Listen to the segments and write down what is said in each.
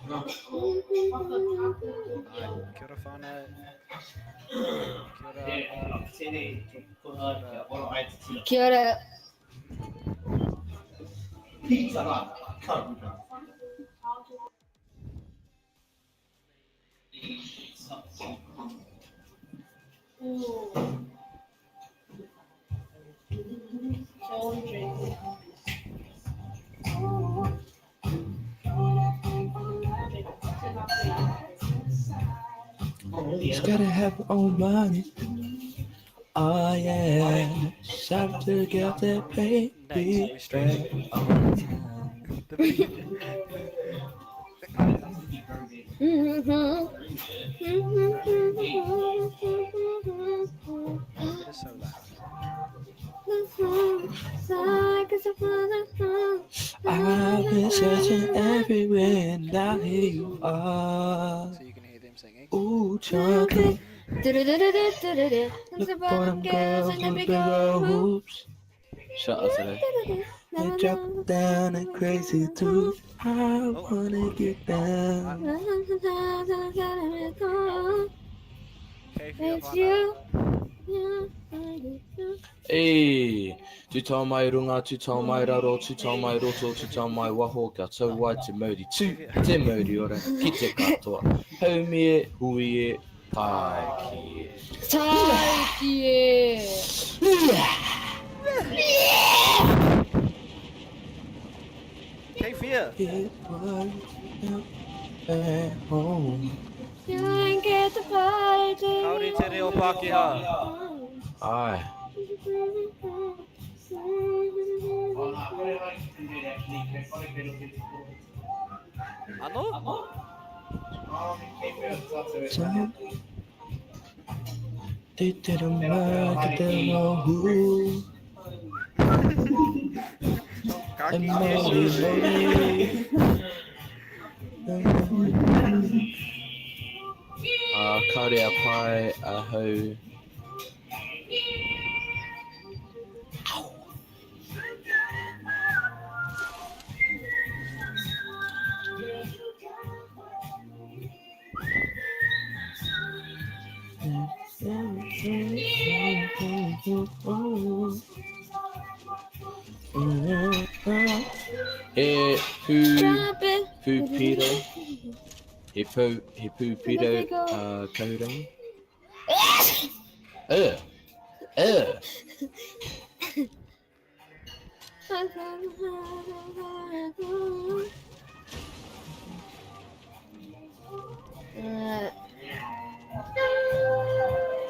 Kia ora whānau. Kia ora. Kia ora. She's gotta have her own money. Oh yeah, shout to get that baby Next, we're streaming. back on time. The video. It is so loud. I've been searching everywhere, and now here you are. So you can hear them singing. Ooh, chocolate, look for them girls Girls in the with big big old old hoops. Shut up today. They drop down and crazy too. I wanna get down. Okay, for your It's whānau. you. Ei, tū mai runga, tū mai raro, tū mai roto, tū mai waho, kia tau ai te mauri tū, te mauri ora, ki te katoa. Haumi e, hui e, taiki e. Taiki e. Kei whia! It was at home. You ain't get the party. Kaore te reo Pākehā. Ai, Ano? so they didn't work, they know who. Ka And ki Molly, te Molly. Uh, kāore a pai a hau. He pū, Drop it. pū piro, he pū, he pū piro uh, kahurangi. Uh, uh. Uh,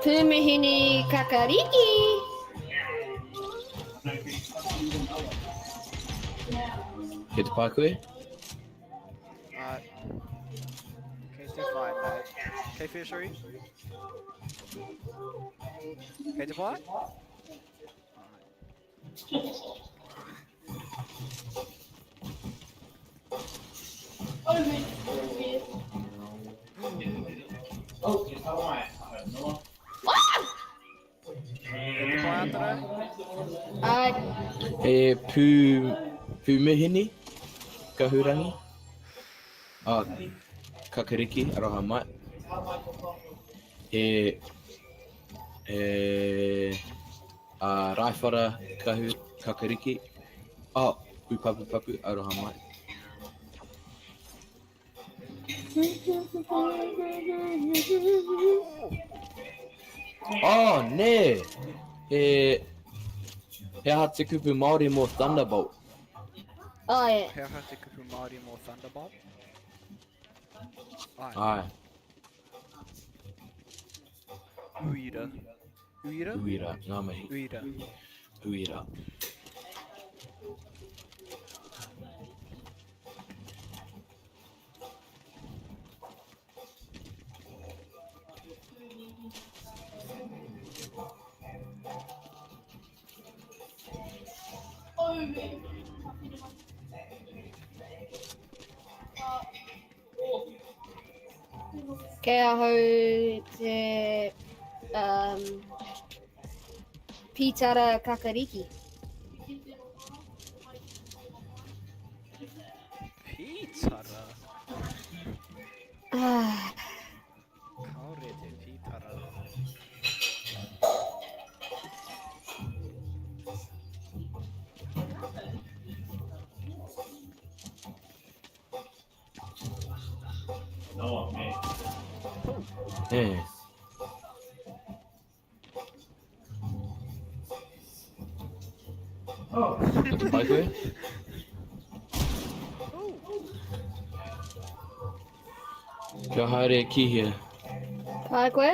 Pumihini kakariki. Ke te pai koe? Uh, kei te whai, mate. Kei whia, sorry? Kei te pai? Kei te pai, Antarau? Ai, He pū, pū mihini, kahurangi. Ah, kakariki, aroha mai. He, he, uh, raiwhara kahu, kakariki. Oh, pūpapu papu, aroha mai. Oh, nē! He, he aha te kupu Māori mō Thunderbolt? oh yeah. He aha te kupu Māori mō Thunderbolt? Ai. Ai, Uira. Uira? uira, ngā mihi. Uira. Uira. Kei ahau te um, pītara kakariki. Pītara? Kāore te pītara. E. Ko te pai koe? Kia haere ki hea? Pai koe?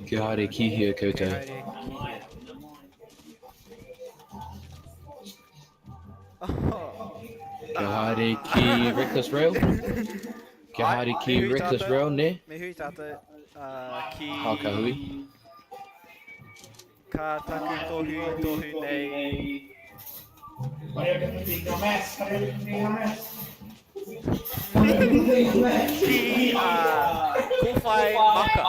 Kia haere ki hea koutou? Kia haere ki hea? Kia haere ki Reckless Rail? Kia haere ki Reckless Rail, ne? Me hui tātou ki... Ha, ka hui. Ka taku tohu tohu nei. Ki kōwhai maka.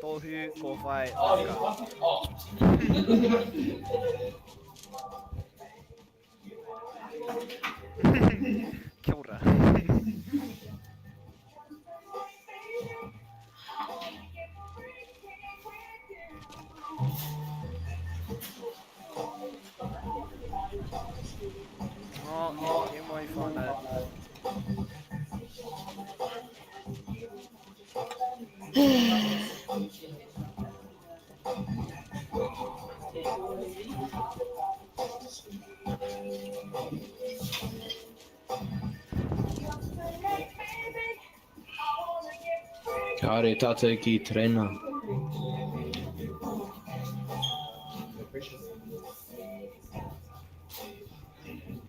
Tohu kōwhai maka. Kia ora. Oh, e mai whānau. Kia haere tātou ki Terena.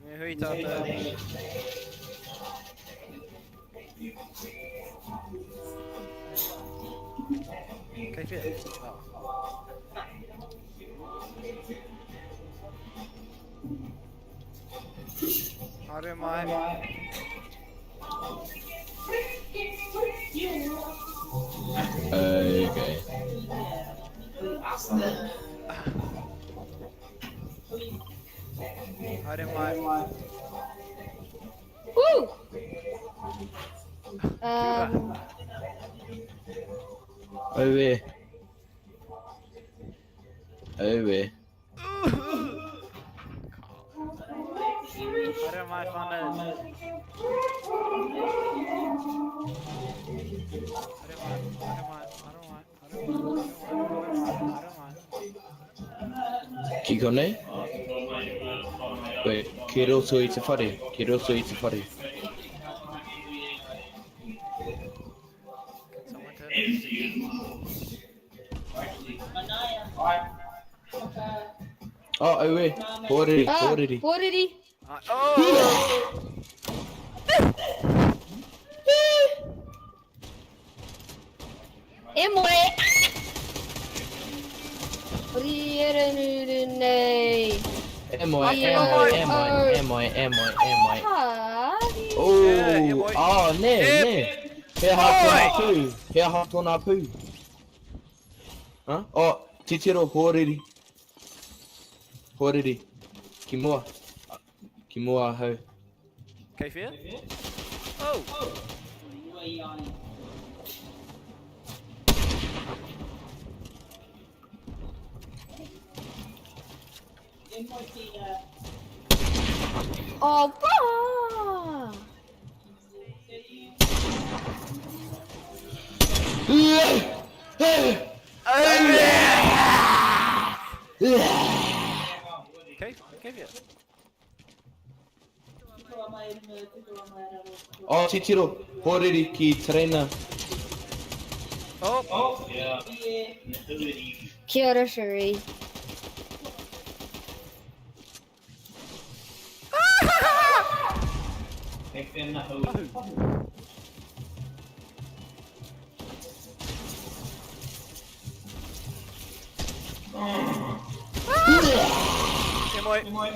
Me hui tātou. Kei whea? Oh. Haere mai. Okay. Haere mai. Woo! Aue. Aue. Haere mai whanau. Haere mai, haere mai, haere mai, haere mai, haere mai, haere mai. Ki konei? Wait, ki roto i te whare, ki roto i te whare. Can someone turn the music down? Oh, aue, hōriri, Ah, hōriri. Hōriri. Oh! E moe! Riereruru nei. E moe, e moe, e moe, e moe, e moe, e moe. Oh, Oh, ah, nē, nē. He aha tōna pū? He aha tōna pū? Huh? Oh, titiro, hōriri. Hōriri. Ki mua. Ki mua ahau. Kei whea? Oh! Oh, wah! Kei, kei whea? Oh, titiro, hōriri ki tereina. Oh! Kia ora, Cherie. E moe.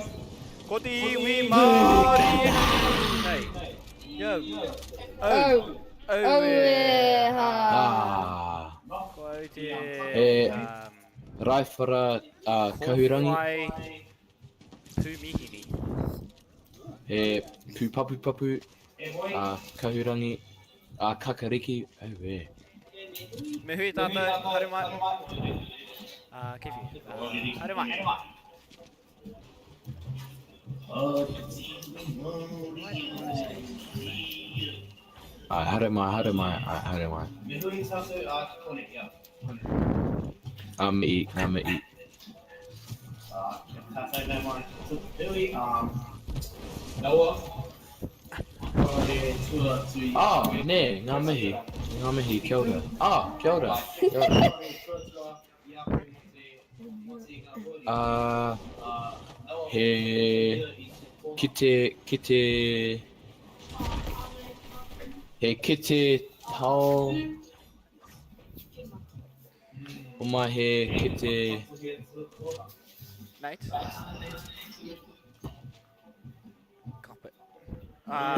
Ko te iwi Māori. Nei. Yo. Oh. Oh. Oh, e, ha. Ah. Ko au te... E, Raiwhara uh, Kahurangi. Kōwhai. Pūmihini. He pūpapupapu, a kahurangi, a kakariki, auē. Me hui tātou, haere mai. Uh, Kefi, uh, haere mai. Ai, haere mai, haere mai, ai, haere mai. Me hui tātou a ki konei, ia. Ngā mihi, ngā mihi. Kia tātou nau mai ki te hui, Noa, kore tua atu i Ah, nē, ngā mihi, ngā mihi, kia ora. Ah, kia ora, kia ora. Ah, he kite, kite, he kite tao, Oma he kete. Nate? Kāpet. Ah,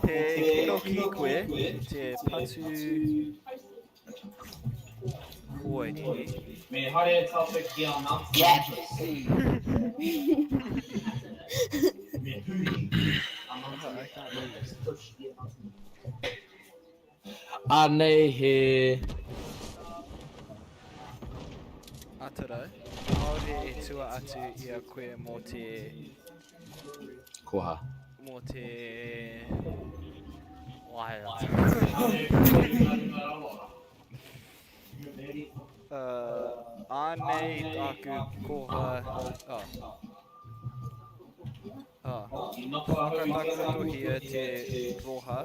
he kino ki koe, te patu hoariri. Me haere tātou ki a Ngāti Me hui a Ngāti Anei he. Atarau, kāore e tua atu i a koe mō te. Koha. Mō te waiata. Uh, anei tāku koha. Oh. Oh. Whakatakotohia te roha.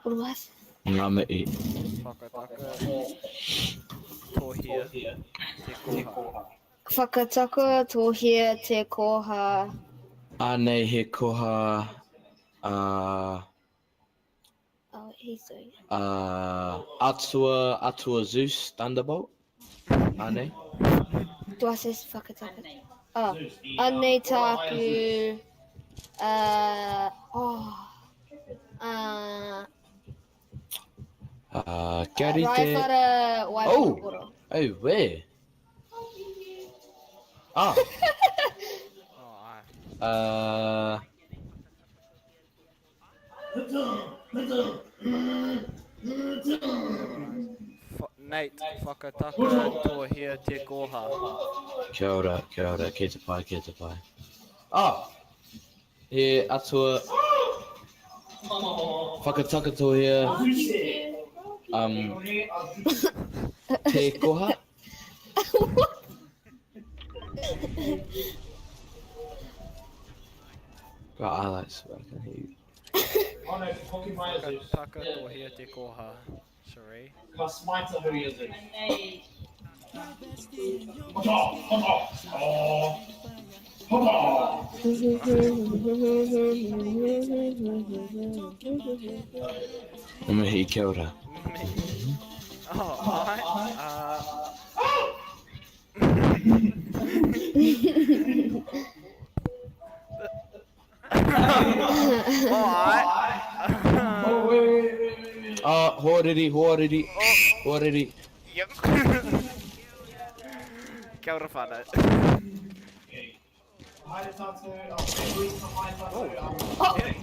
What? Ngā mihi. Whakatakotohia te koha. Whakatakotohia te koha. Anei he koha a. Oh, he's doing it. Atua, Atua Zeus Thunderbolt. Anei. Do I say whakataka? Oh, anei tāku. Oh. Kia rite. Raiwhara Waiporoporo. Oh, oh, where? Ah. Oh, ai. Nate, whakataka tohia te koha. Kia ora, kia ora, kei te pai, kei te pai. Ah! He atua whakataka tohia um, te koha? Got highlights, but I can hear you. Whakataka tohia te koha. Cherie. Ka smite a hui a Zeus. Ngā mihi, kia ora. Oh, ai. Oh, ai. Ah, hoariri, hoariri, hoariri. Yep. Kia ora whānau.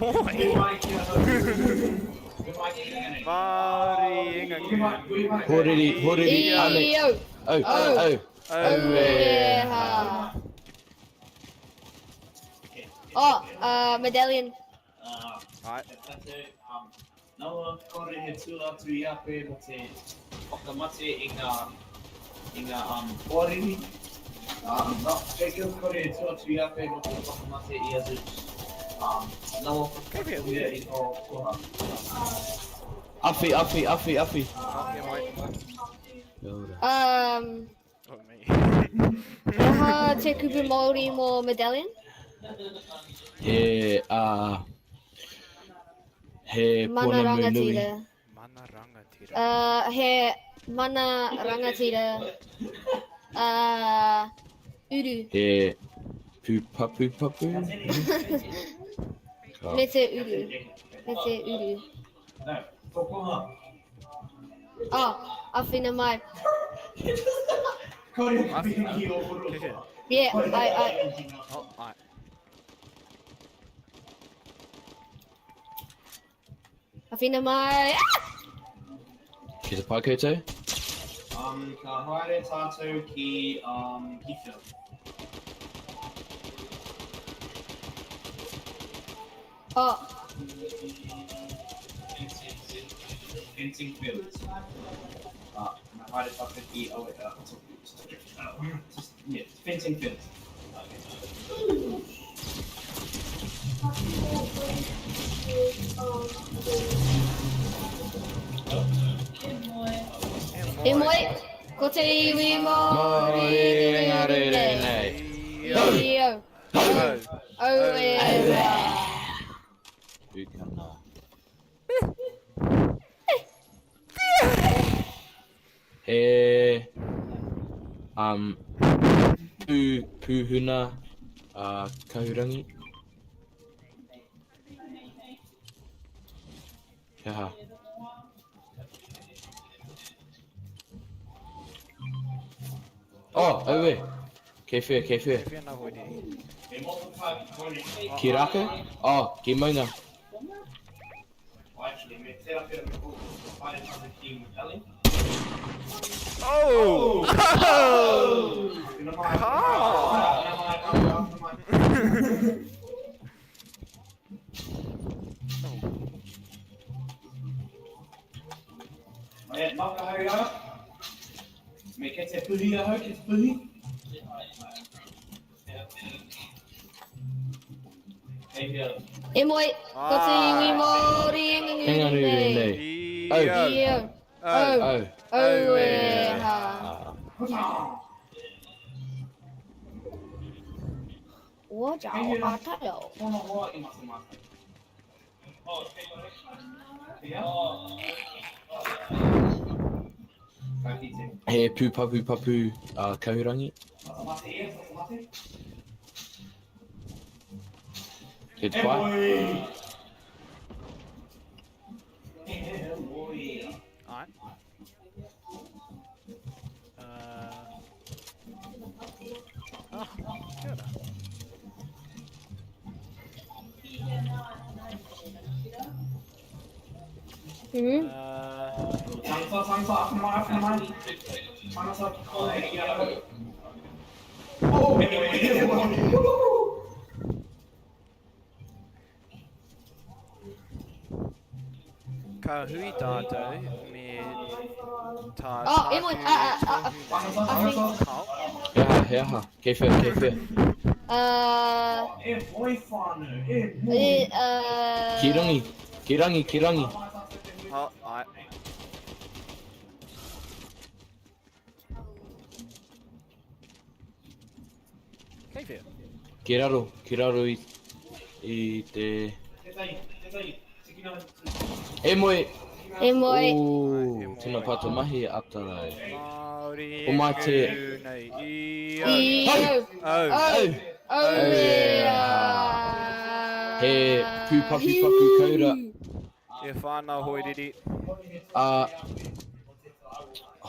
Oh, boy. Māori ingangu. Hoariri, hoariri, ane. Io. Au, au. Auē hā. Oh, medallion. Ai. Nawa, kore he tū atu i a koe mo te whakamate i ngā, i ngā um, hoariri. Um, no, Jacob, kore he tū atu i a koe mo te whakamate i a Zeus. Um, nawa, whakatuia i tō koha. Awhi, awhi, awhi, awhi. Oh, yeah, mate. Kia ora. Oh, me. He aha te kupu Māori mō medallion? He, uh, he Mana pounamu nui. rangatira. Mana rangatira. He mana rangatira. Uru. He pūpapupapu? Me te uru. Me te uru. No, tō koha. Oh, awhina mai. Kore e whiringi o Kei whea? roto. Yeah, I, Oh, ai. awhina mai. Ah! Ki te pai koutou? Ka haere tātou ki, ki whea? Oh, Fencing fields. Ka haere tātou ki, oh wait, just, yeah, fencing fields. E moe, ko te iwi Māori Māori ringa rere nei. I au. Au. Au e rā. Ukana. He pū, pūhuna kahurangi. He aha? Oh, aue. Kei whea, kei whea. Kei whea nā hoeriri? Ki rākau? Oh, ki maunga. Oh! Oh! E, maka hau rā. Me kei te puhi ahau, kei te puhi. Kei hea? E moe, ko te iwi Māori e nganguru Nganguru nei. nei. I Au. au. I au. Au. Au. Au e hā. Ah. Wo jau a taio. Tōna hoa i matamata. Hea? Ka kite. He pūpapu papu kahurangi. Matamate e, matamate. Kei te E pai? moe! E moe! Ai. Oh, kia ora. Tangata, tangata, awhina mai, awhina mai. Tangata, e ki ahau. Oh, e moe, e moe. Ka hui tātou me tā Oh, e moe, tāku a, a, a, a. tohu Tangata, tangata. Kao. He aha, he aha. Kei whea, kei whea. E moe whānau, e moe. E, Ki rangi, ki rangi, ki rangi. Oh, ai. Kei whea? Ki raro, ki raro i, i te... Tētahi, tētahi, tikina. E moe! E moe. Oh, tēnā pātou mahi Atarai. Māori O mai te- nganguru nei. I I au. au. Au. Au. Au e rā. He pūpapu papu kaura. E whānau hoeriri.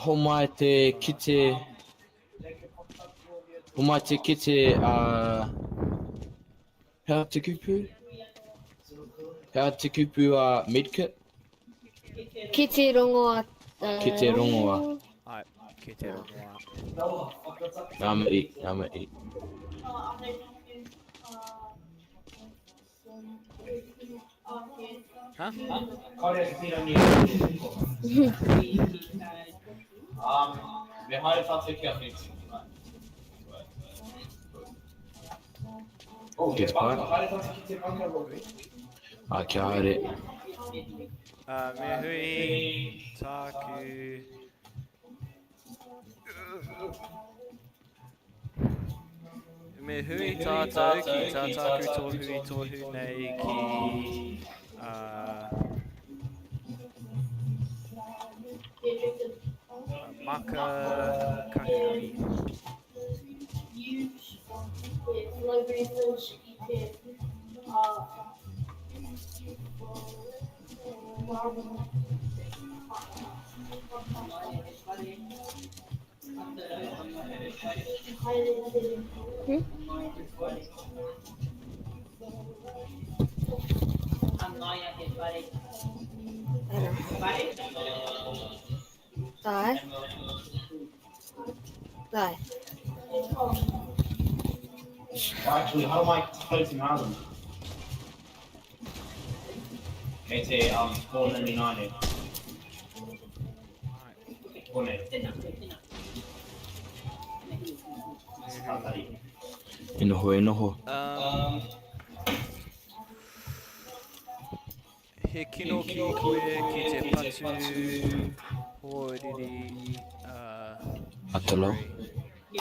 Homai te kite... Homai te kite... He aha te kupu? He aha te kupu medkit? Ki te rongoa. Ki te rongoa. Ai, ki te rongoa. Ngā mihi, ngā mihi. Ha? Kāore te pīrangi. Me haere tātou ki a fencing. Oh, Ki te pai. Ka haere tātou ki te bunker, Robbie. Ah, kia haere. Me hui tāku... Me hui tātou ki tā tāku tohu i tohu nei ki... Maka Kahurangi. Hmm? Ai. Ai. Actually, how am I floating island? Kei te um, 499 e. Kone. Tātari. E noho, e noho. Um, he kino ki koe ki te patu hoariri uh, Atalo.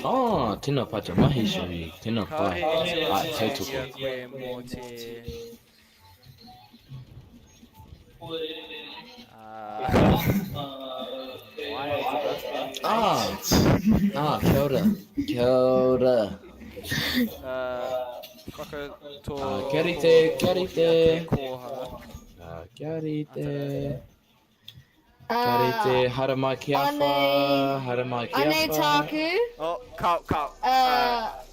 Ah, tēnā pai te mahi, Sheree. Tēnā pai. Kāre e Ai, tua atu tautoko. i a koe mō te Ah, ah, kia ora. Kia ora. Whakatō Ah, kia rite, kia rite. Kōha. Ah, kia rite. Kia rite, haramai ki awha, haramai ki Anei awha. tāku. Oh, ka, ka.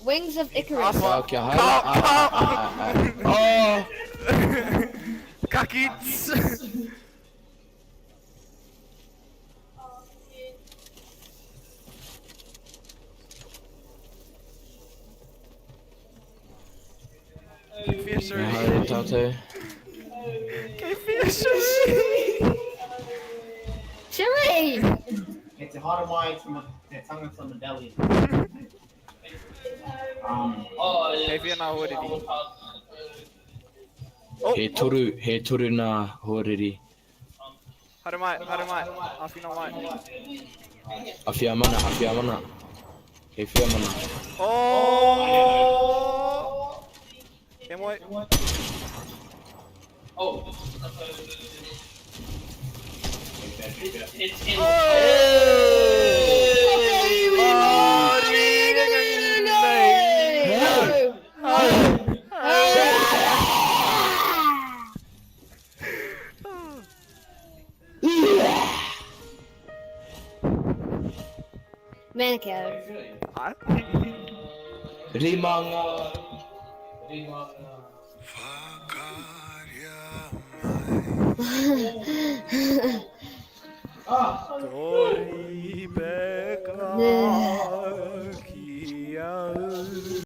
Wings of Icarus. Ka, kia haere. Ah, ah, ah, ah, ah. Oh! Ka kits! Kei whia Me Sheree? haere tātou. Kei whia Sheree? Sheree! Kei te haere mai te tangata medallion. Um, Kei whia nā hoariri? Oh, He toru, he toru nā hoariri. Haere mai, haere mai, āwhina mai. Awhia mana, awhia mana. Kei whia mana. Oh! E moe. Oh. Manukau. Ai? Rima ngā. Rima ngā. Tori beka.